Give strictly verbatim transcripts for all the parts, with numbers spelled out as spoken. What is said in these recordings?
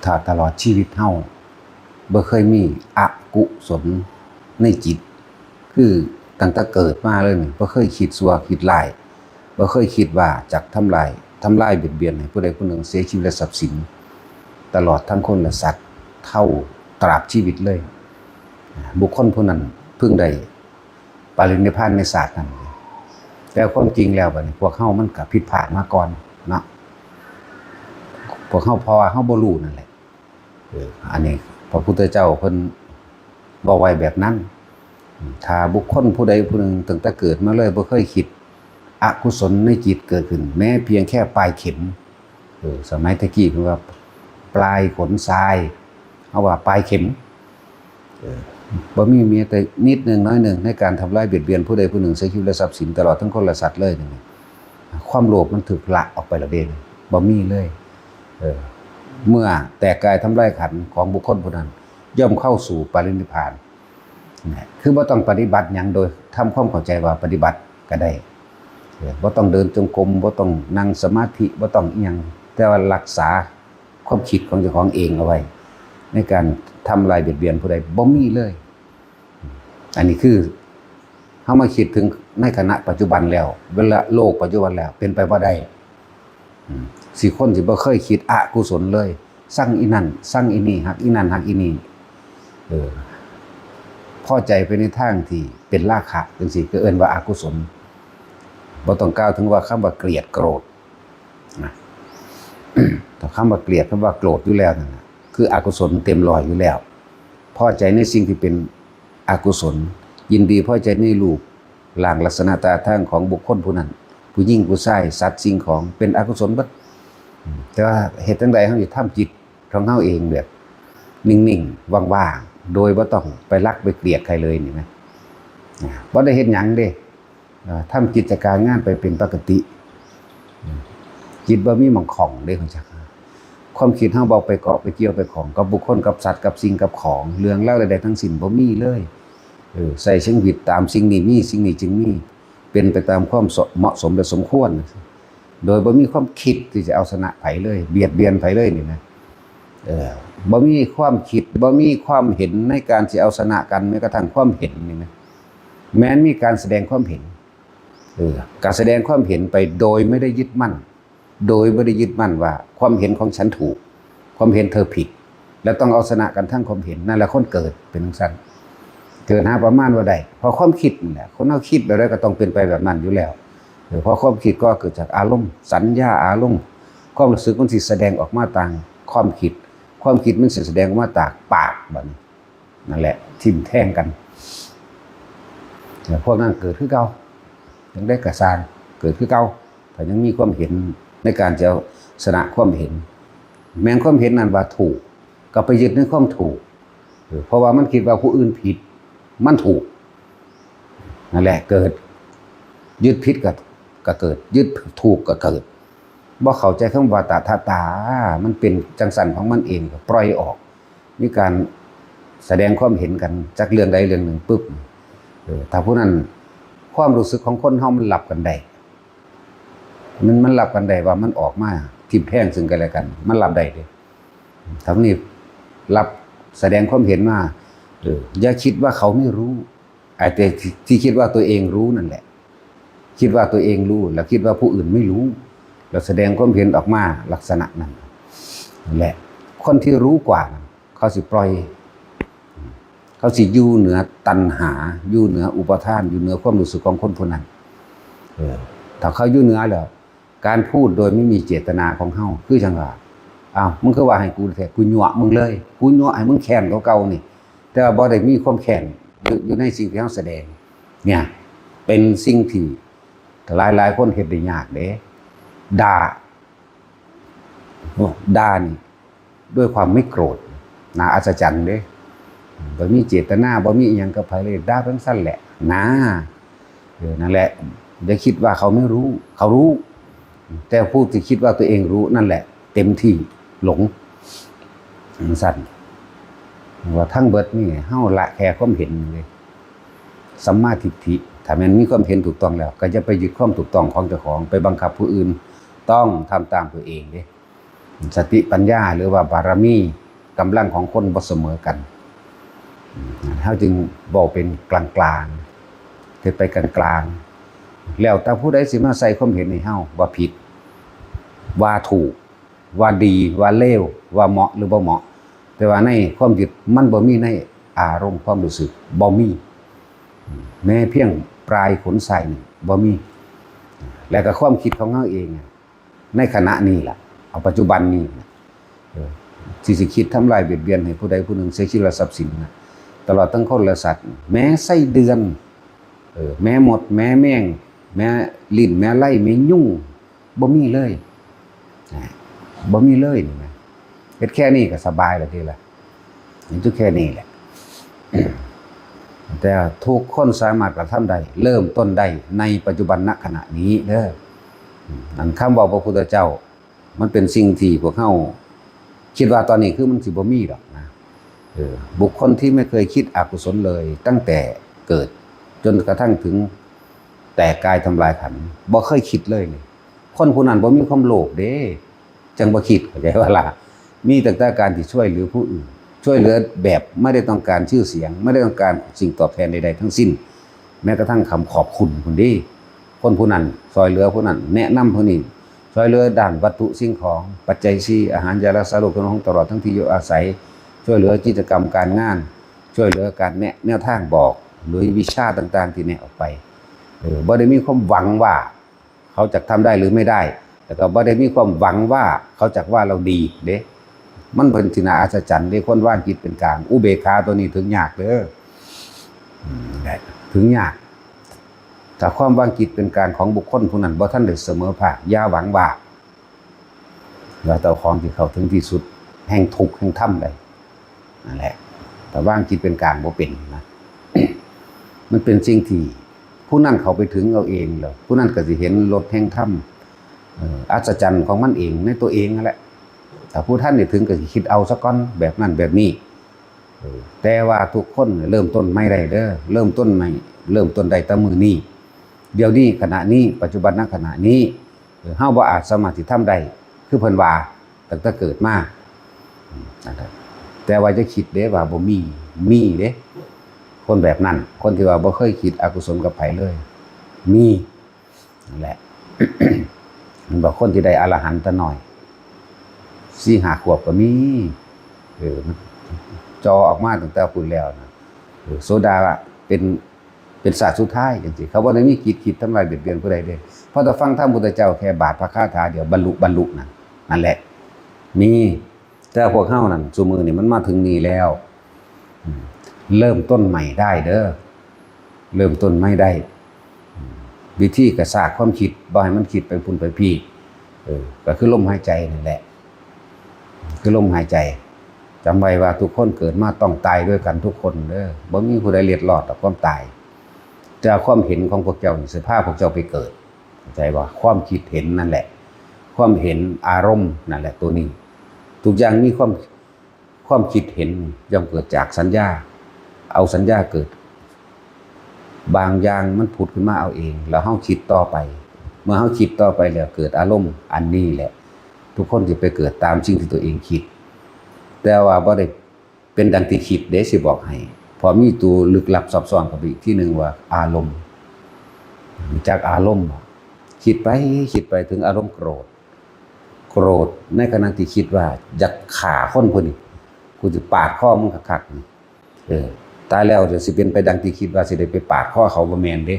ถ้าตลอดชีวิตเฮาบ่เคยมีอกุศลในจิต คือตั้งแต่เกิดมาเลยนี่บ่เคยคิดชั่วคิดร้าย บ่เคยคิดว่าจักทำลายทำลายเบียดเบียนให้ผู้ใดผู้หนึ่งเสียชีวิตและทรัพย์สิน ตลอดทั้งคนและสัตว์เท่าตราบชีวิตเลย บุคคลผู้นั้นเพิ่งได้ปรินิพพานในชาตินั้น แต่ความจริงแล้วบัดนี้พวกเฮามันก็ผิดพลาดมาก่อนเนาะ พวกเฮาเพราะว่าเฮาบ่รู้นั่นแหละ เออ อันนี้พระพุทธเจ้าเพิ่นบอกไว้แบบนั้น ถ้าบุคคลผู้ใดผู้หนึ่งตั้งแต่เกิดมาเลยบ่เคยคิดอกุศลในจิตเกิดขึ้น แม้เพียงแค่ปลายเข็ม เออ สมัยตะกี้เพิ่นว่าปลายขนทราย เฮาว่าปลายเข็ม เออ บ่มีแม้แต่นิดหนึ่งน้อยหนึ่งในการทำร้ายเบียดเบียนผู้ใดผู้หนึ่งเสียชีวิตและทรัพย์สินตลอดทั้งคนและสัตว์เลยนี่ ความโลภมันถูกละออกไปแล้วเด้ บ่มีเลย เออ เมื่อแตกกายทำลายขันธ์ของบุคคลผู้นั้น ย่อมเข้าสู่ปรินิพพาน นะ คือบ่ต้องปฏิบัติหยังโดยทำความเข้าใจว่าปฏิบัติก็ได้ เออ บ่ต้องเดินจงกรม บ่ต้องนั่งสมาธิ บ่ต้องอิหยัง แต่ว่ารักษาความคิดของเจ้าของเองเอาไว้ ในการทำลายเบียดเบียนผู้ใดบ่มีเลย อันนี้คือเฮามาคิดถึงในขณะปัจจุบันแล้ว เวลาโลกปัจจุบันแล้วเป็นไปบ่ได้ อืม สิคนสิบ่เคยคิดอกุศลเลย ซังอีนั่น ซังอีนี่ ฮักอีนั่น ฮักอีนี่ เออ พอใจไปในทางที่เป็นราคะจังซี่ ก็เอิ้นว่าอกุศล บ่ต้องกล่าวถึงว่าคำว่าเกลียดโกรธนะ แต่คำว่าเกลียด คำว่าโกรธอยู่แล้วนั่นน่ะ คืออกุศลเต็มร้อยอยู่แล้ว พอใจในสิ่งที่เป็นอกุศล ยินดีพอใจในรูปร่างลักษณะท่าทางของบุคคลผู้นั้น ผู้หญิงผู้ชาย สัตว์สิ่งของ เป็นอกุศลเบิด อืม แต่ว่าเฮ็ดจั่งใดเฮาสิทำจิตของเฮาเองแบบนิ่งๆ ว่างๆ โดยบ่ต้องไปรักไปเกลียดใครเลยนี่นะ อ่า บ่ได้เฮ็ดหยังเด้ อ่า ทำกิจการงานไปเป็นปกติ อืม จิตบ่มีหม่องข้องเด้ ฮู้จัก ความคิดเฮาบ่ไปเกาะไปเกี่ยวไปข้องกับบุคคลกับสัตว์กับสิ่งกับของ เรื่องราวใดๆ ทั้งสิ้นบ่มีเลย เออ ใช้ชีวิตตามสิ่งนี้มี สิ่งนี้จึงมี เป็นไปตามความเหมาะสมและสมควร โดยบ่มีความคิดที่จะเอาชนะไผเลย เบียดเบียนไผเลยนี่นะ เออ บ่มีความคิด บ่มีความเห็นในการสิเอาชนะกัน แม้กระทั่งความเห็นนี่นะ แม้นมีการแสดงความเห็น เออ การแสดงความเห็นไปโดยไม่ได้ยึดมั่น โดยไม่ได้ยึดมั่นว่าความเห็นของฉันถูก ความเห็นเธอผิด แล้วต้องเอาชนะกันทั้งความเห็น นั่นแหละคนเกิดเป็นจั่งซั้น เกิดหาประมาณบ่ได้ เพราะความคิดนั่นแหละ คนเฮาคิดแบบใดก็ต้องเป็นไปแบบนั้นอยู่แล้ว เออ เพราะความคิดก็เกิดจากอารมณ์ สัญญาอารมณ์ ความรู้สึกมันสิแสดงออกมาตางความคิด ความคิดมันสิแสดงออกมาตางปากบัดนี้ นั่นแหละ ทิ่มแทงกัน แล้วพวกนั้นเกิดคือเก่า จั่งใดก็ซ่าง เกิดคือเก่า ถ้ายังมีความเห็นในการจะเอาชนะความเห็น แม้นความเห็นนั้นว่าถูก ก็ไปยึดในความถูก เออ เพราะว่ามันคิดว่าผู้อื่นผิด มันถูก นั่นแหละเกิด ยึดผิดก็ ก็เกิด ยึดถูกก็เกิด บ่เข้าใจคำว่าตถาตา มันเป็นจั่งซั้นของมันเอง ก็ปล่อยออก มีการแสดงความเห็นกันจักเรื่องใดเรื่องหนึ่งปุ๊บ เออ ถ้าผู้นั้น ความรู้สึกของคนเฮามันรับกันได้ มัน มันรับกันได้ว่ามันออกมาทิ่มแทงซึ่งกันและกัน มันรับได้เด้ ถ้านี้รับแสดงความเห็นมา เออ อย่าคิดว่าเขาไม่รู้ ไอ้แต่ที่ ที่คิดว่าตัวเองรู้นั่นแหละ คิดว่าตัวเองรู้ แล้วคิดว่าผู้อื่นไม่รู้ แล้วแสดงความเห็นออกมาลักษณะนั้น นั่นแหละ คนที่รู้กว่านั้น เขาสิปล่อย เขาสิอยู่เหนือตัณหา อยู่เหนืออุปาทาน อยู่เหนือความรู้สึกของคนผู้นั้น เออ ถ้าเขาอยู่เหนือแล้ว การพูดโดยไม่มีเจตนาของเฮา คือจั่งว่า อ้าว มึงคือว่าให้กูแท้ กูยั่วมึงเลย กูยั่วให้มึงแค้นกว่าเก่านี่ แต่ว่าบ่ได้มีความแค้นอยู่ อยู่ในสิ่งที่เฮาแสดง เนี่ย เป็นสิ่งที่หลายๆ คนเฮ็ดได้ยากเด้ ด่า ด่านี่ ด้วยความไม่โกรธ น่าอัศจรรย์เด้ บ่มีเจตนา บ่มีอิหยังกับไผเลย ด่าเพียงซั่นแหละ นะ เออ นั่นแหละ อย่าคิดว่าเขาไม่รู้ เขารู้ แต่ผู้ที่คิดว่าตัวเองรู้นั่นแหละ เต็มที่ หลง จั่งซั้น ว่าทั้งเบิดนี่ เฮาละแค่ความเห็นเด้ สัมมาทิฏฐิ ถ้าแม่นมีความเห็นถูกต้องแล้ว ก็อย่าไปยึดความถูกต้องของเจ้าของ ไปบังคับผู้อื่น ต้องทำตามตัวเองเด้ สติปัญญาหรือว่าบารมีกำลังของคนบ่เสมอกัน เฮาจึงเว้าเป็นกลางๆ เฮ็ดไปกลางๆ แล้วแต่ผู้ใดสิมาใส่ความเห็นให้เฮาว่าผิด ว่าถูก ว่าดี ว่าเลว ว่าเหมาะหรือบ่เหมาะ แต่ว่าในความคิดมันบ่มีในอารมณ์ความรู้สึก บ่มี แม้เพียงปลายขนไส้นี่บ่มี และก็ความคิดของเฮาเอง ในขณะนี้ล่ะ เอาปัจจุบันนี้นะ เออ ที่สิคิดทำลายเบียดเบียนให้ผู้ใดผู้หนึ่งเสียชีวิตและทรัพย์สินนะ ตลอดทั้งคนและสัตว์ แม้ไส้เดือน เออ แม้มด แม้แมง แม้ลิ้น แม้ไล่ แม้ยุง บ่มีเลย นะ บ่มีเลยนี่นะ เฮ็ดแค่นี้ก็สบายแล้วเด้ล่ะ เฮ็ดอยู่แค่นี้แหละ แต่ทุกคนสามารถกระทำได้ เริ่มต้นได้ในปัจจุบันณขณะนี้เด้อ อันคำเว้าพระพุทธเจ้า มันเป็นสิ่งที่พวกเฮาคิดว่าตอนนี้คือมันสิบ่มีดอกนะ เออ บุคคลที่ไม่เคยคิดอกุศลเลย ตั้งแต่เกิดจนกระทั่งถึงแตกกายทำลายขันธ์ บ่เคยคิดเลยนี่ คนผู้นั้นบ่มีความโลภเด้ จั่งบ่คิด เข้าใจบ่ล่ะ มีตั้งแต่การที่ช่วยเหลือผู้อื่น ช่วยเหลือแบบไม่ได้ต้องการชื่อเสียง ไม่ได้ต้องการสิ่งตอบแทนใดๆทั้งสิ้น แม้กระทั่งคำขอบคุณพุ้นเด้ คนผู้นั้นช่วยเหลือผู้นั้น แนะนำผู้นี้ ช่วยเหลือด้านวัตถุสิ่งของ ปัจจัยสี่ อาหาร ยารักษาโรค เครื่องนุ่งห่ม ตลอดทั้งที่อยู่อาศัย ช่วยเหลือกิจกรรมการงาน ช่วยเหลือการแนะแนวทางบอก หรือวิชาต่างๆที่แนะออกไป เออ บ่ได้มีความหวังว่าเขาจะทำได้หรือไม่ได้ แล้วก็บ่ได้มีความหวังว่าเขาจะว่าเราดีเด้ มันเป็นสิ่งน่าอัศจรรย์เด้ คนวางจิตเป็นกลาง อุเบกขาตัวนี้ถึงยากเด้อ อืม ถึงยาก ถ้าความวางจิตเป็นกลางของบุคคลผู้นั้นบ่ทันได้เสมอภาค อย่าหวังว่า ว่าเจ้าของสิเข้าถึงที่สุดแห่งทุกข์แห่งธรรมได้ นั่นแหละ แต่วางจิตเป็นกลางบ่เป็นนะ มันเป็นสิ่งที่ผู้นั้นเข้าไปถึงเอาเองแล้ว ผู้นั้นก็สิเห็นรสแห่งธรรม เอ่อ อัศจรรย์ของมันเองในตัวเองนั่นแหละ ถ้าผู้ทันได้ถึงก็สิคิดเอาซะก่อน แบบนั้นแบบนี้ เออ แต่ว่าทุกคนเริ่มต้นใหม่ได้เด้อ เริ่มต้นใหม่ เริ่มต้นได้แต่มื้อนี้ เดี๋ยวนี้ ขณะนี้ ปัจจุบันณขณะนี้ เออ เฮาบ่อาจสามารถสิทำได้ คือเพิ่นว่า ตั้งแต่เกิดมา อืม นะครับ แต่ว่าจะคิดเด้ว่าบ่มี มีเด้ คนแบบนั้น คนที่ว่าบ่เคยคิดอกุศลกับไผเลย มี นั่นแหละ มันบอกคนที่ได้อรหันต์แต่น้อย สี่ห้าขวบก็มี เออ มันจ่อออกมาตั้งแต่พุ้นแล้วนะ เออ โสดาเป็น เป็นชาติสุดท้ายจังซี่ เขาบ่ได้มีจิตคิดทำลายเบียดเบียนผู้ใดเด้ เพราะแต่ฟังธรรมพุทธเจ้าแค่บาทพระคาถาเดียวบรรลุ บรรลุนะ นั่นแหละ มี แต่พวกเฮานั่น ซุมื้อนี้มันมาถึงนี่แล้ว อืม เริ่มต้นใหม่ได้เด้อ เริ่มต้นใหม่ได้ อืม วิธีกระชากความคิด บ่ให้มันคิดไปพุ้นไปพี้ เออ ก็คือลมหายใจนั่นแหละ คือลมหายใจ จำไว้ว่าทุกคนเกิดมาต้องตายด้วยกันทุกคนเด้อ บ่มีผู้ใดเล็ดลอดดอกความตาย แต่ความเห็นของพวกเจ้านี่สิพาพวกเจ้าไปเกิด เข้าใจบ่ ความคิดเห็นนั่นแหละ ความเห็น อารมณ์นั่นแหละ ตัวนี้ ทุกอย่างมีความ ความคิดเห็นย่อมเกิดจากสัญญา เอาสัญญาเกิด บางอย่างมันผุดขึ้นมาเอาเอง แล้วเฮาคิดต่อไป เมื่อเฮาคิดต่อไปแล้วเกิดอารมณ์ อันนี้แหละ ทุกคนสิไปเกิดตามสิ่งที่ตัวเองคิด แต่ว่าบ่ได้เป็นดังที่คิดเด้ สิบอกให้ เพราะมีตัวลึกลับซับซ้อนเข้าไปอีกทีหนึ่งว่าอารมณ์ รู้จักอารมณ์บ่ คิดไป คิดไปถึงอารมณ์โกรธ โกรธ ในขณะที่คิดว่าอยากฆ่าคนผู้นี้ กูสิปาดคอมึงคักๆนี่ เออ ตายแล้วเดี๋ยวสิเป็นไปดังที่คิดว่าสิได้ไปปาดคอเขา บ่แม่นเด้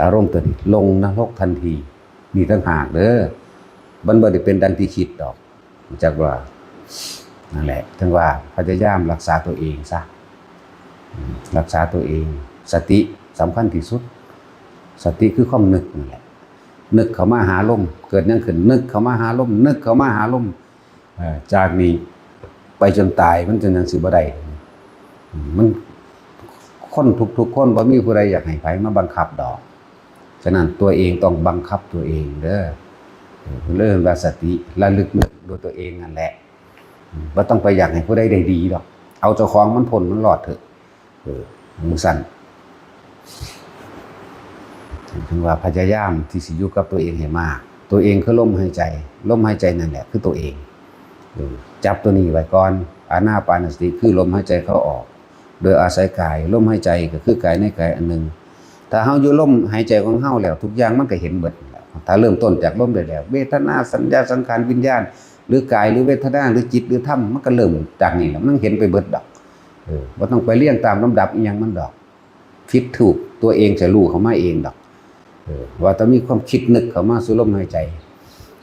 อารมณ์ตัวนี้ลงนรกทันที นี่ต่างหากเด้อ มันบ่ได้เป็นดังที่คิดดอก รู้จักว่า นั่นแหละ ถึงว่าพยายามรักษาตัวเองซะ อืม รักษาตัวเอง สติสำคัญที่สุด สติคือความนึกนั่นแหละ นึกเข้ามาหาลม เกิดหยังขึ้น นึกเข้ามาหาลม นึกเข้ามาหาลม เอ่อ จากนี้ไปจนตายมันจะยังสิบ่ได้ อืม มัน คนทุกๆคนบ่มีผู้ใดอยากให้ไผมาบังคับดอก ฉะนั้นตัวเองต้องบังคับตัวเองเด้อ เออ เพิ่นเอิ้นว่าสติ ระลึกนึกด้วยตัวเองนั่นแหละ อืม บ่ต้องไปอยากให้ผู้ใดได้ดีดอก เอาเจ้าของมันพ้นมันรอดเถอะ เออ จั่งซั้น ถึงว่าพยายามที่สิอยู่กับตัวเองให้มาก ตัวเองคือลมหายใจ ลมหายใจนั่นแหละคือตัวเอง เออ จับตัวนี้ไว้ก่อน อานาปานสติคือลมหายใจเข้าออก โดยอาศัยกาย ลมหายใจก็คือกายในกายอันหนึ่ง ถ้าเฮาอยู่ลมหายใจของเฮาแล้ว ทุกอย่างมันก็เห็นเบิดแล้ว ถ้าเริ่มต้นจากลมได้แล้ว เวทนา สัญญา สังขาร วิญญาณ หรือกาย หรือเวทนา หรือจิต หรือธรรม มันก็เริ่มจากนี่แหละ มันเห็นไปเบิดดอก เออ บ่ต้องไปเรียงตามลำดับอิหยังมันดอก ผิดถูก ตัวเองจะรู้เข้ามาเองดอก เออ ว่าต้องมีความคิดนึกเข้ามาสู่ลมหายใจ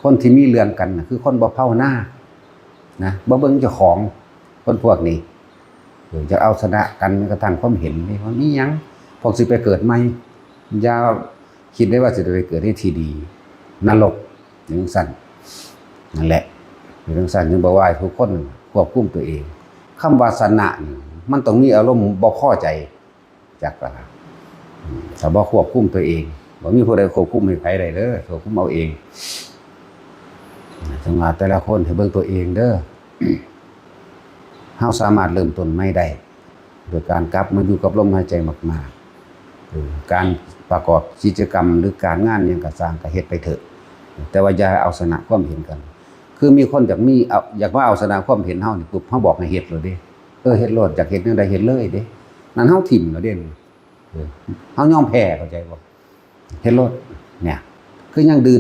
คนที่มีเรื่องกันน่ะ คือคนบ่ภาวนา นะ บ่เบิ่งเจ้าของ คนพวกนี้ เออ จะเอาชนะกันกระทั่งความเห็นนี่ ว่ามีหยัง พวกสิไปเกิดใหม่ อย่าคิดได้ว่าสิไปเกิดในที่ดี นรก อย่างซั่น นั่นแหละ อย่างซั่น จึงบอกว่าให้ทุกคนควบคุมตัวเอง คำว่าชนะนี่ มันต้องมีอารมณ์บ่พอใจ จักละ อืม ถ้าบ่ควบคุมตัวเอง บ่มีผู้ใดควบคุมให้ไผได้เด้อ ควบคุมเอาเอง จังว่าแต่ละคนให้เบิ่งตัวเองเด้อ เฮาสามารถเริ่มต้นใหม่ได้ โดยการกลับมาอยู่กับลมหายใจมากๆ เออ การประกอบกิจกรรมหรือการงานหยังก็ซ่างก็เฮ็ดไปเถอะ แต่ว่าอย่าเอาชนะความเห็นกัน คือมีคนอยากมี เอา อยากมาเอาชนะความเห็นเฮานี่ปุ๊บ เฮาบอกให้เฮ็ดโลดเด้ เออ เฮ็ดโลด อยากเฮ็ดแนวใดเฮ็ดเลยเด้ นั่นเฮาถิ่มแล้วเด้ เออ เฮายอมแพ้ เข้าใจบ่ เฮ็ดโลด เนี่ย คือยังดื้อ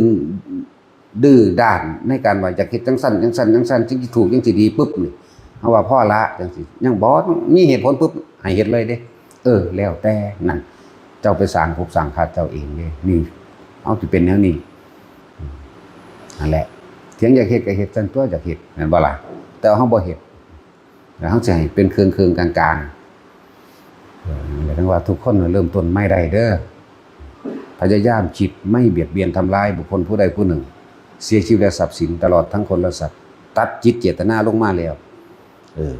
ดื้อด้านในการว่าอยากเฮ็ดจั่งซั้นจั่งซั้นจั่งซั้น จั่งสิถูก จั่งสิดีปุ๊บนี่ เฮาว่าพอละ จั่งซี้ ยังบ่มีเหตุผลปุ๊บ ให้เฮ็ดเลยเด้ เออ แล้วแต่นั่น เจ้าไปสร้างภพสร้างชาติเจ้าเองเด้ นี่ เฮาสิเป็นแนวนี้ อืม นั่นแหละ เถียงอยากเฮ็ดก็เฮ็ด ซั่นตั๊วอยากเฮ็ด แม่นบ่ล่ะ แต่เฮาบ่เฮ็ด แล้วเฮาสิให้เป็นเครื่องๆ กลางๆ เออ นั่นแหละ จั่งว่าทุกคนน่ะเริ่มต้นใหม่ได้เด้อ พยายามคิดไม่เบียดเบียนทำร้ายบุคคลผู้ใดผู้หนึ่ง เสียชีวิตและทรัพย์สิน ตลอดทั้งคนและสัตว์ ตัดจิตเจตนาลงมาแล้ว เออ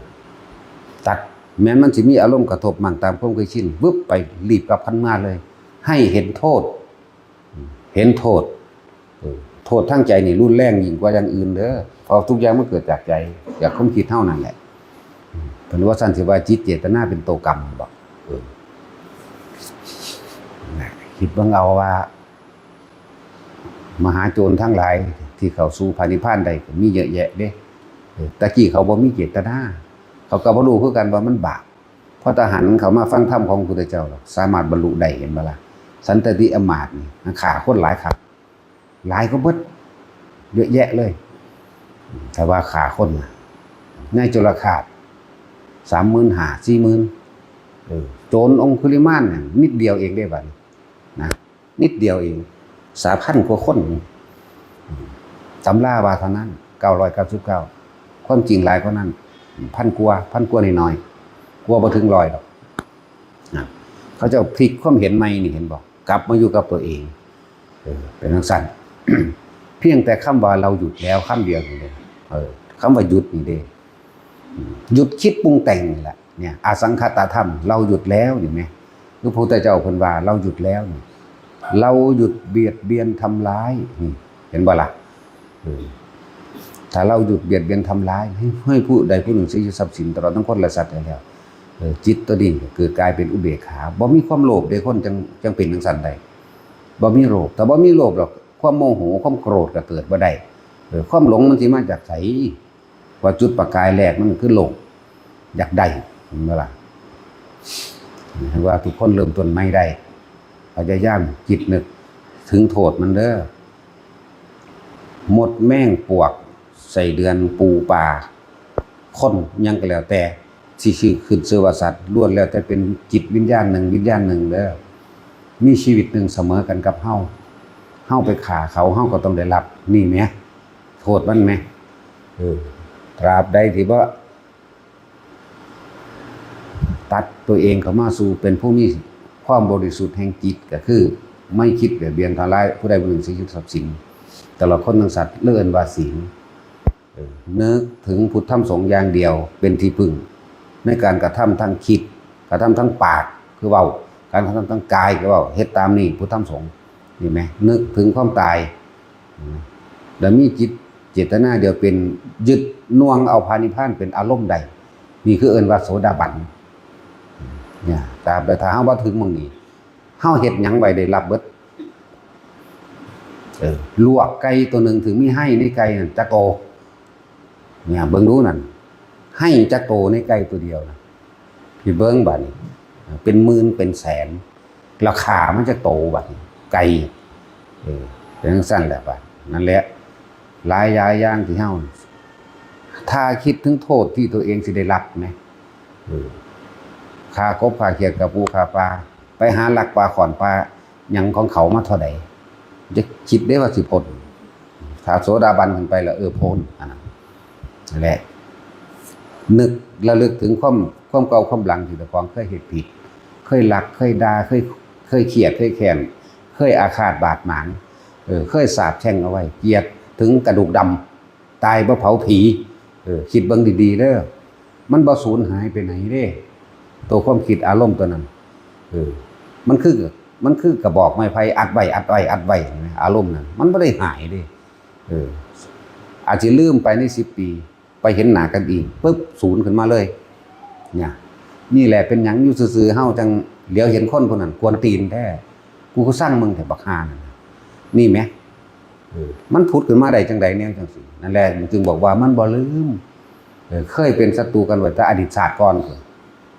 ตัด แม้นมันสิมีอารมณ์กระทบมั่งตามความเคยชิน วึบไป รีบกลับคืนมาเลย ให้เห็นโทษ เห็นโทษ เออ โทษทางใจนี่รุนแรงยิ่งกว่าอย่างอื่นเด้อ เพราะทุกอย่างมันเกิดจากใจ จากความคิดเฮานั่นแหละ เพิ่นว่าซั่น สิว่าจิตเจตนาเป็นตัวกรรมบ่ เออ นะ คิดเบิ่งเอาว่า มหาโจรทั้งหลายที่เข้าสู่พระนิพพานได้ก็มีเยอะแยะเด้ เออ ตะกี้เขาบ่มีเจตนา เขาก็บ่รู้คือกันว่ามันบาป พอทหารเข้ามาฟังธรรมของพระพุทธเจ้าแล้ว สามารถบรรลุได้ เห็นบ่ล่ะ สันตติอำมาตย์นี่ มันฆ่าคนหลายคัก หลายกว่าเบิด เยอะแยะเลย แต่ว่าฆ่าคนน่ะ ในจุลฆาด สามหมื่นห้า สี่หมื่น เออ โจรองคุลิมานเนี่ย นิดเดียวเองเด้บัดนี้ นะ นิดเดียวเอง สามพันกว่าคน ตำราว่าเท่านั้น เก้าร้อยเก้าสิบเก้า ความจริงหลายกว่านั้น พันกว่า พันกว่าน้อยๆ กว่าบ่ถึงร้อยดอก นะ เขาเจ้าพลิกความเห็นใหม่นี่ เห็นบ่ กลับมาอยู่กับตัวเอง เออ เป็นจั่งซั้น เพียงแต่คำว่าเราหยุดแล้วคำเดียวนี่เด้ เออ คำว่าหยุดนี่เด้ อืม หยุดคิดปรุงแต่งนี่แหละ เนี่ย อสังขตธรรม เราหยุดแล้วนี่แหม คือพระพุทธเจ้าเพิ่นว่า เราหยุดแล้วนี่ เราหยุดเบียดเบียนทำร้าย นี่ เห็นบ่ล่ะ เออ ถ้าเราหยุดเบียดเบียนทำร้าย ให้ ให้ผู้ใดผู้หนึ่งเสียชีวิตทรัพย์สิน ตลอดทั้งคนและสัตว์แล้ว เออ จิตตัวนี้ก็เกิดกลายเป็นอุเบกขา บ่มีความโลภเด้ คนจั่ง จั่งเป็นจั่งซั้นได้ บ่มีโลภ ถ้าบ่มีโลภดอก ความโมโห ความโกรธก็เกิดบ่ได้ เออ ความหลงมันสิมาจากไส ว่าจุดประกายแรกมันคือโลภ อยากได้ เห็นบ่ล่ะ ว่าทุกคนเริ่มต้นใหม่ได้ พยายามคิดนึกถึงโทษมันเด้อ มดแมงปวก ไส้เดือน ปูปลา คนหยังก็แล้วแต่ ที่ชื่อ ขึ้นชื่อว่าสัตว์ ล้วนแล้วแต่เป็นจิตวิญญาณหนึ่ง วิญญาณหนึ่งเด้อ มีชีวิตหนึ่งเสมอกันกับเฮา เฮาไปฆ่าเขา เฮาก็ต้องได้รับ นี่แหม โทษมันแหม เออ ตราบใดที่บ่ ตัดตัวเองเข้ามาสู่เป็นผู้มีความบริสุทธิ์แห่งจิต ก็คือไม่คิดเบียดเบียนทำร้ายผู้ใดผู้หนึ่งเสียชีวิตทรัพย์สิน ตลอดคนทั้งสัตว์ เรียกว่าศีล เออ นึกถึงพุทธธรรมสงฆ์อย่างเดียวเป็นที่พึ่ง ในการกระทำทั้งคิด กระทำทั้งปาก คือเว้า การกระทำทั้งกาย คือเว้า เฮ็ดตามนี่พุทธธรรมสงฆ์ นี่แหม นึกถึงความตาย แล้วมีจิตเจตนาเดียวเป็น ยึดหน่วงเอาพระนิพพานเป็นอารมณ์ได้ นี่คือเอิ้นว่าโสดาบัน เนี่ย ตราบใดถ้าเฮาบ่ถึงหม่องนี้ เฮาเฮ็ดหยังไว้ได้รับเบิด เออ ลวกไก่ตัวหนึ่ง ถือมีไห้ในไก่นั่นจักโต เนี่ย เบิ่งดูนั่น ไห้จักโตในไก่ตัวเดียวนะ พี่เบิ่งบาดนี้ เป็นหมื่นเป็นแสน ราคามันจักโตบาดนี้ ไก่ เออ เป็นจั่งซั่นแหละบาด นั่นแหละ หลายอย่างที่เฮา ถ้าคิดถึงโทษที่ตัวเองสิได้รับไหม เออ ฆ่ากบฆ่าเขียด ฆ่าปูฆ่าปลา ไปหาลักปลาข่อนปลาหยังของเขามาเท่าใด จะคิดได้ว่าสิพ้น ถ้าโสดาบันขึ้นไปแล้ว เออ พ้น อันนั้น นั่นแหละ นึกระลึกถึงความ ความเก่าความหลังที่เจ้าของเคยเฮ็ดผิด เคยลัก เคยด่า เคย เคยเคียด เคยแค้น เคยอาฆาตบาดหมาง เออ เคยสาปแช่งเอาไว้ เกลียดถึงกระดูกดำ ตายบ่เผาผี เออ คิดเบิ่งดีๆเด้อ มันบ่สูญหายไปไหนเด้ ตัวความคิดอารมณ์ตัวนั้น เออ มันคือ มันคือกระบอกไม้ไผ่อัดไว้ อัดไว้ อัดไว้ เห็นไหม อารมณ์นั้น มันบ่ได้หายเด้ เออ อาจสิลืมไปในสิบปี ไปเห็นหน้ากันอีก ปึ๊บ สูญขึ้นมาเลย เนี่ย นี่แหละเป็นหยังอยู่ซื่อๆ เฮาจั่งเหลียวเห็นคนผู้นั้น กวนตีนแท้ กูก็ซังมึงแท้ บักห่านั่นน่ะ นี่แหม เออ มันผุดขึ้นมาได้จั่งใดแนวจั่งซี้ นั่นแหละ มันจึงบอกว่ามันบ่ลืม เออ เคยเป็นศัตรูกันไว้แต่อดีตชาติก่อน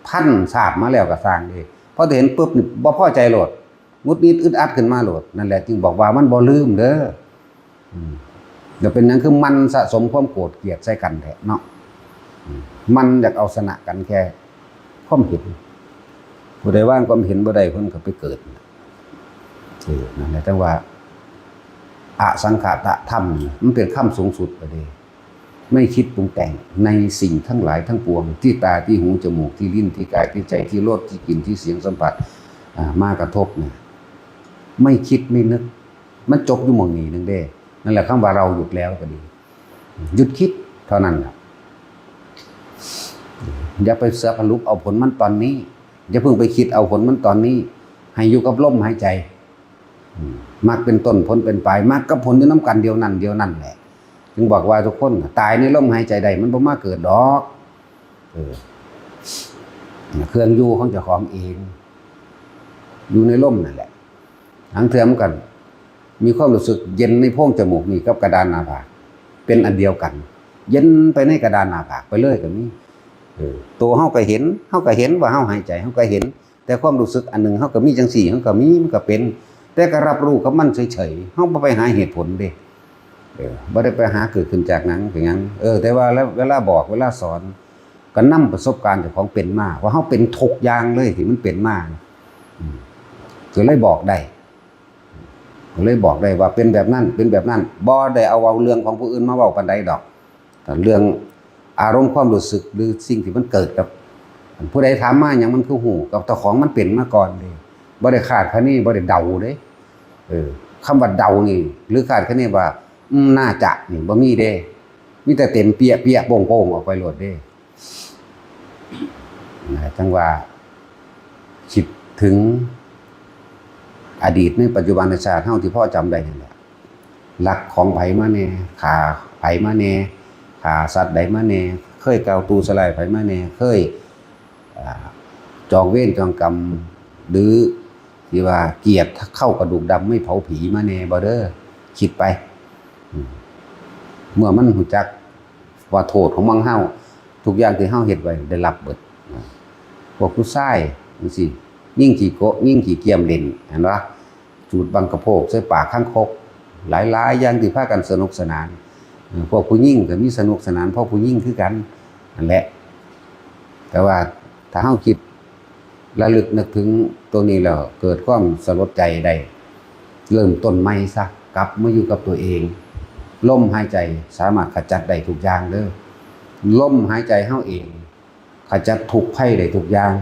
พันชาติมาแล้วก็ซ่างเด้ พอเห็นปุ๊บนี่บ่พอใจโลด หงุดหงิดอึดอัดขึ้นมาโลด นั่นแหละจึงบอกว่ามันบ่ลืมเด้อ อืม แล้วเป็นหยังคือมันสะสมความโกรธเกลียดใส่กันแท้เนาะ อืม มันอยากเอาชนะกันแค่ความเห็น ผู้ใดวางความเห็นบ่ได้ เพิ่นก็ไปเกิด เออ นั่นแหละ จั่งว่า อสังขตธรรม มันเป็นคำสูงสุดเลย ไม่คิดปรุงแต่งในสิ่งทั้งหลายทั้งปวง ที่ตา ที่หู จมูก ที่ลิ้น ที่กาย ที่ใจ ที่รส ที่กลิ่น ที่เสียงสัมผัส อ่า มากระทบเนี่ย ไม่คิดไม่นึก มันจบอยู่หม่องนี้หนึ่งเด้ นั่นแหละคำว่าเราหยุดแล้วก็ดี หยุดคิดเท่านั้นแหละ อย่าไปสรุปเอาผลมันตอนนี้ อย่าเพิ่งไปคิดเอาผลมันตอนนี้ ให้อยู่กับลมหายใจ อืม มรรคเป็นต้น ผลเป็นปลาย มรรคกับผลอยู่นำกันเดียวนั้น เดียวนั้นแหละ จึงบอกว่าทุกคนน่ะ ตายในลมหายใจใด มันบ่มาเกิดดอก เออ เครื่องอยู่ของเจ้าของเอง อยู่ในลมนั่นแหละ หางเทื่อมันก็มีความรู้สึกเย็นในโพรงจมูกนี่กับกระดานหน้าผาก เป็นอันเดียวกัน เย็นไปในกระดานหน้าผากไปเลยก็มี เออ ตัวเฮาก็เห็น เฮาก็เห็นว่าเฮาหายใจ เฮาก็เห็น แต่ความรู้สึกอันหนึ่งเฮาก็มีจั่งซี้ เฮาก็มี มันก็เป็น แต่ก็รับรู้กับมันเฉยๆ เฮาบ่ไปหาเหตุผลเด้ เออ บ่ได้ไปหาเกิดขึ้นจากหยังเป็นหยัง เออ แต่ว่าแล้วเวลาบอก เวลาสอน ก็นำประสบการณ์เจ้าของเป็นมา ว่าเฮาเป็นทุกอย่างเลยที่มันเป็นมา อืม ก็เลยบอกได้ ก็เลยบอกได้ว่าเป็นแบบนั้น เป็นแบบนั้น บ่ได้เอา เอาเรื่องของผู้อื่นมาเว้าปานใดดอก แต่เรื่องอารมณ์ความรู้สึกหรือสิ่งที่มันเกิดกับ ผู้ใดถามมาหยังมันคือฮู้ กับเจ้าของมันเป็นมาก่อนเด้ บ่ได้คาดคะเน บ่ได้เดาเด้ เออ คำว่าเดานี่ หรือคาดคะเนว่า อืม น่าจะนี่บ่มีเด้ มีแต่เต็มเปี้ยๆ โป่งๆ ออกไปโลดเด้ นะ จั่งว่าคิดถึงอดีตในปัจจุบันชาติเฮาที่พอจำได้นี่แหละ ลักของไผมาแน่ ฆ่าไผมาแน่ ฆ่าสัตว์ใดมาแน่ เคยกล่าวตู่ใส่ร้ายไผมาแน่ เคย อ่า จองเวรจองกรรม หรือที่ว่าเกลียดเข้ากระดูกดำไม่เผาผีมาแน่บ่เด้อ คิดไป อืม เมื่อมันรู้จักว่าโทษของมันเฮา ทุกอย่างที่เฮาเฮ็ดไว้ได้รับเบิด อ่า พวกผู้ชายจั่งซี้ ยิงขี้โกะ ยิงขี้เกียมเล่น เห็นบ่ จูดบังกะโพกใส่ปากคางคก หลายๆ อย่างที่พากันสนุกสนาน เออ พวกผู้หญิงก็มีสนุกสนาน พวกผู้หญิงคือกัน นั่นแหละ แต่ว่าถ้าเฮาคิดระลึกนึกถึงตัวนี้แล้ว เกิดความสลดใจได้ เริ่มต้นใหม่ซะ กลับมาอยู่กับตัวเอง ลมหายใจสามารถขจัดได้ทุกอย่างเด้อ ลมหายใจเฮาเอง ขจัดทุกข์ภัยได้ทุกอย่าง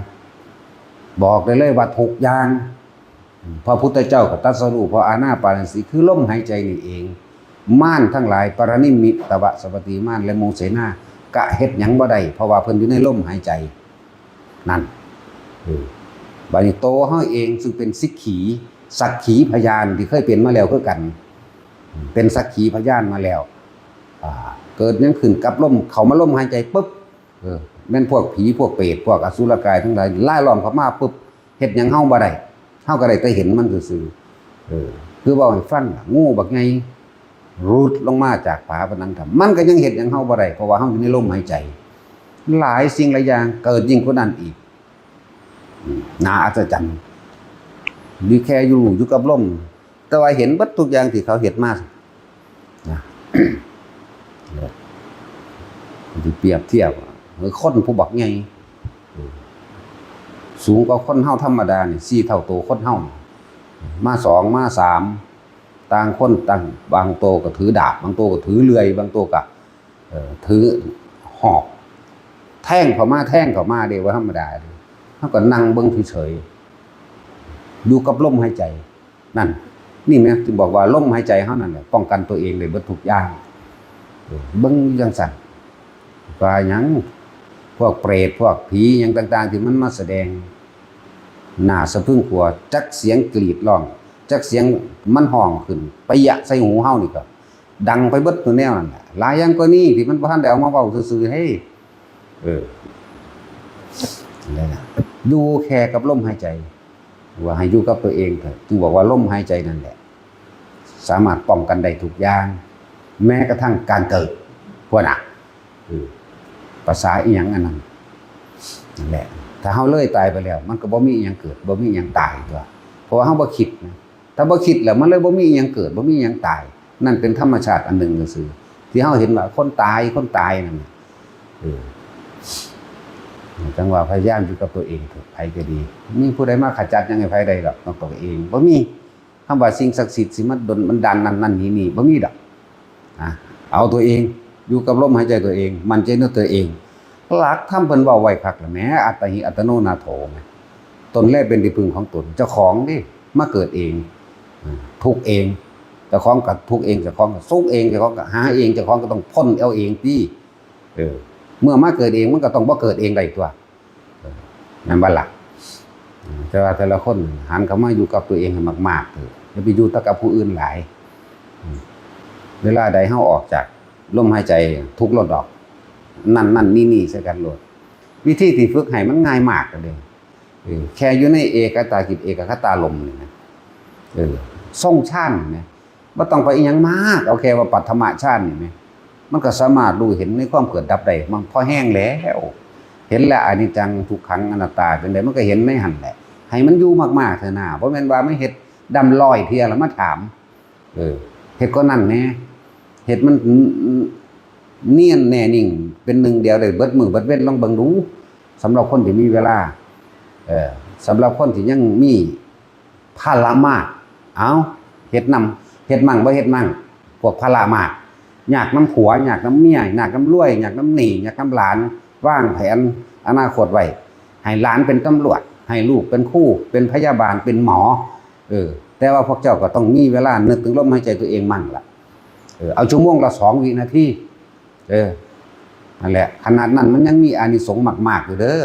บอกได้เลยว่าทุกอย่าง พระพุทธเจ้าก็ตรัสรู้ เพราะอานาปานสติคือลมหายใจนี่เอง มารทั้งหลาย ปรนิมมิตวสัพพะตีมารและหมู่เสนา กะเฮ็ดหยังบ่ได้ เพราะว่าเพิ่นอยู่ในลมหายใจ นั่น เออ บัดนี้โตเฮาเองซึ่งเป็นสิกขี สักขีพยานที่เคยเป็นมาแล้วคือกัน เป็นสักขีพยานมาแล้ว อ่า เกิดหยังขึ้นกับลม เข้ามาลมหายใจปุ๊บ เออ แม่นพวกผี พวกเปรต พวกอสุรกายทั้งหลาย ล่าล้อมเข้ามาปุ๊บ เฮ็ดหยังเฮาบ่ได้ เฮาก็ได้แต่เห็นมันซื่อๆ เออ คือเว้าให้ฟังล่ะ งูบักใหญ่หลุดลงมาจากฝาผนังถ้ำ มันก็ยังเฮ็ดหยังเฮาบ่ได้ เพราะว่าเฮาอยู่ในลมหายใจ หลายสิ่งหลายอย่างเกิดยิ่งกว่านั้นอีก อืม น่าอัศจรรย์ หรือแค่อยู่ อยู่กับลม แต่ว่าเห็นเบิดทุกอย่างที่เขาเฮ็ดมา นะ สิเปรียบเทียบ เหมือนคนผู้บักใหญ่ อืม สูงกว่าคนเฮาธรรมดานี่ สี่เท่าโตคนเฮา มาสอง มาสาม ต่างคนต่าง บางโตก็ถือดาบ บางโตก็ถือเลื่อย บางโตก็ เอ่อ ถือหอก แทงเข้ามา แทงเข้ามาเด้ บ่ธรรมดาเด้ เฮาก็นั่งเบิ่งเฉยๆ อยู่กับลมหายใจ นั่น นี่แหม จึงบอกว่าลมหายใจเฮานั่นแหละ ป้องกันตัวเองได้เบิดทุกอย่าง เออ เบิ่งจั่งซั้น ว่าหยัง พวกเปรต พวกผีหยังต่างๆ ที่มันมาแสดง น่าสะพรึงกลัว จักเสียงกรีดร้อง จักเสียงมันฮ้องขึ้น ปะยะใส่หูเฮานี่ก็ ดังไปเบิดตัวแนวนั่นแหละ หลายอย่างกว่านี้ที่มันบ่ทันได้เอามาเว้าซื่อๆ เฮ้ย เออ นั่นแหละ อยู่แค่กับลมหายใจ ว่าให้อยู่กับตัวเองเถอะ จึงบอกว่าลมหายใจนั่นแหละ สามารถป้องกันได้ทุกอย่าง แม้กระทั่งการเกิด พวกน่ะ เออ ภาษาอีหยังอันนั้น นั่นแหละ ถ้าเฮาเลยตายไปแล้ว มันก็บ่มีอีหยังเกิด บ่มีอีหยังตายตัว เพราะว่าเฮาบ่คิดนะ ถ้าบ่คิดแล้ว มันเลยบ่มีอีหยังเกิด บ่มีอีหยังตาย นั่นเป็นธรรมชาติอันหนึ่งซื่อๆ ที่เฮาเห็นว่าคนตาย คนตายนั่นน่ะ เออ จั่งว่าพยายามอยู่กับตัวเองเถอะ ไผก็ดี มีผู้ใดมาขจัดหยังให้ไผได้ดอก นอกตัวเอง บ่มี คำว่าสิ่งศักดิ์สิทธิ์สิมาดลบันดาลนั่นนั่นนี่นี่ บ่มีดอก นะ เอาตัวเอง อยู่กับลมหายใจตัวเอง มั่นใจในตัวเอง หลักธรรมเพิ่นเว้าไว้คักแล้วแหม อัตตาหิอัตโนนาโถแหม ตนแลเป็นที่พึ่งของตน เจ้าของเด้ มาเกิดเอง อ่า ทุกข์เอง เจ้าของก็ทุกข์เอง เจ้าของก็สุขเอง เจ้าของก็หาเอง เจ้าของก็ต้องพ้นเอาเองติ เออ เมื่อมาเกิดเอง มันก็ต้องบ่เกิดเองได้ตัว เออ แม่นบ่ล่ะ อืม แต่ว่าแต่ละคนหันเข้ามาอยู่กับตัวเองให้มากๆ เถอะ อย่าไปอยู่แต่กับผู้อื่นหลาย อืม เวลาใดเฮาออกจากลมหายใจ ทุกข์ลดออก นั่นนั่นนี่นี่ใส่กันโลด วิธีที่ฝึกให้มันง่ายมากเลย เออ แค่อยู่ในเอกัตตาจิต เอกัคตารมณ์นี่นะ เออ ทรงฌานนะ บ่ต้องไปอิหยังมาก เอาแค่ว่าปัทมฌานนี่แหม มันก็สามารถรู้เห็นในความเกิดดับได้ มันพอแฮงแล้ว เห็นแล้วอนิจจังทุกขังอนัตตาจั่งใด มันก็เห็นในหั่นแหละ ให้มันอยู่มากๆ เถอะนะ บ่แม่นว่ามาเฮ็ดดำร้อยเทื่อแล้วมาถาม เออ เฮ็ดก็นั่นแหน่ เฮ็ดมันเนียนแน่นิ่ง เป็นหนึ่งเดียวได้เบิดมื้อเบิดเว็น ลองเบิ่งดู สำหรับคนที่มีเวลา เออ สำหรับคนที่ยังมี ภาระมาก เอ้า เฮ็ดนำ เฮ็ดมั่งบ่เฮ็ดมั่ง พวกภาระมาก ยากนำผัว ยากนำเมีย ยากนำรวย ยากนำหนี้ ยากนำหลาน วางแผนอนาคตไว้ ให้หลานเป็นตำรวจ ให้ลูกเป็นครู เป็นพยาบาล เป็นหมอ เออ แต่ว่าพวกเจ้าก็ต้องมีเวลานึกถึงลมหายใจตัวเองมั่งล่ะ เออ เอาชั่วโมงละสองวินาที เออ นั่นแหละ ขนาดนั้นมันยังมีอานิสงส์มากๆ อยู่เด้อ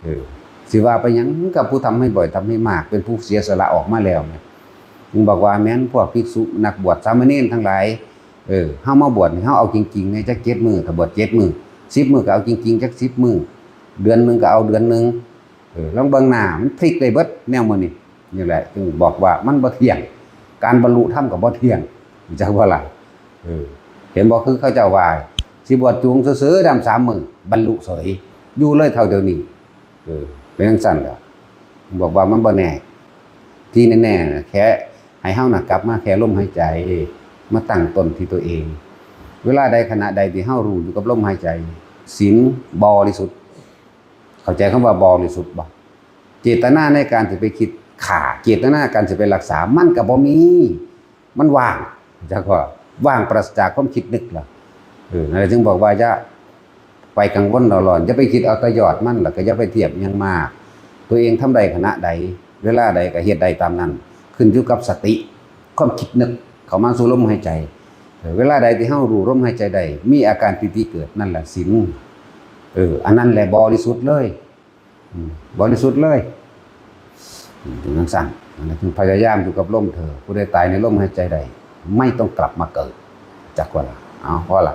เออ สิว่าไปหยังกับผู้ทำให้บ่อยทำให้มาก เป็นผู้เสียสละออกมาแล้วเนี่ย จึงบอกว่าแม่นพวกภิกษุนักบวชสามเณรทั้งหลาย เออ เฮามาบวชนี่เฮาเอาจริงๆ ในจักเจ็ดมื้อ ถ้าบวชเจ็ดมื้อ สิบมื้อก็เอาจริงๆ จักสิบมื้อ เดือนหนึ่งก็เอาเดือนหนึ่ง เออ ลองเบิ่งหน้า มันพลิกได้เบิดแนวมื้อนี้ นี่แหละ จึงบอกว่ามันบ่เที่ยง การบรรลุธรรมก็บ่เที่ยง จักว่าล่ะ เออ เห็นบ่ คือเขาเจ้าว่า สิบวชจูงซื่อๆ ดำสามมื้อ บรรลุเสย อยู่เลยเท่าเดี๋ยวนี้ เออ เป็นจั่งซั้นแหละ บอกว่ามันบ่แน่ ที่แน่ๆ น่ะ แค่ให้เฮาน่ะกลับมาแค่ลมหายใจ มาตั้งต้นที่ตัวเอง เวลาใดขณะใดที่เฮารู้อยู่กับลมหายใจ ศีลบริสุทธิ์ เข้าใจคำว่าบริสุทธิ์บ่ เจตนาในการสิไปคิดฆ่า เจตนาการสิไปรักษา มันก็บ่มี มันว่าง จักว่า ว่างปราศจากความคิดนึกล่ะ เออ นั่นแหละจึงบอกว่าอย่าไปกังวลเร่าร้อน อย่าไปคิดเอาแต่ยอดมัน แล้วก็อย่าไปเทียบอิหยังมาก ตัวเองทำได้ขณะใด เวลาใดก็เฮ็ดได้ตามนั้น ขึ้นอยู่กับสติ ความคิดนึกเข้ามาสู่ลมหายใจ เออ เวลาใดที่เฮารู้ลมหายใจได้ มีอาการปีติเกิด นั่นแหละศีล เออ อันนั้นแหละบริสุทธิ์เลย อืม บริสุทธิ์เลย อืม เป็นจั่งซั้น นั่นแหละ จึงพยายามอยู่กับลมเถอะ ผู้ใดตายในลมหายใจได้ ไม่ต้องกลับมาเกิด จักว่าล่ะ เอา พอละ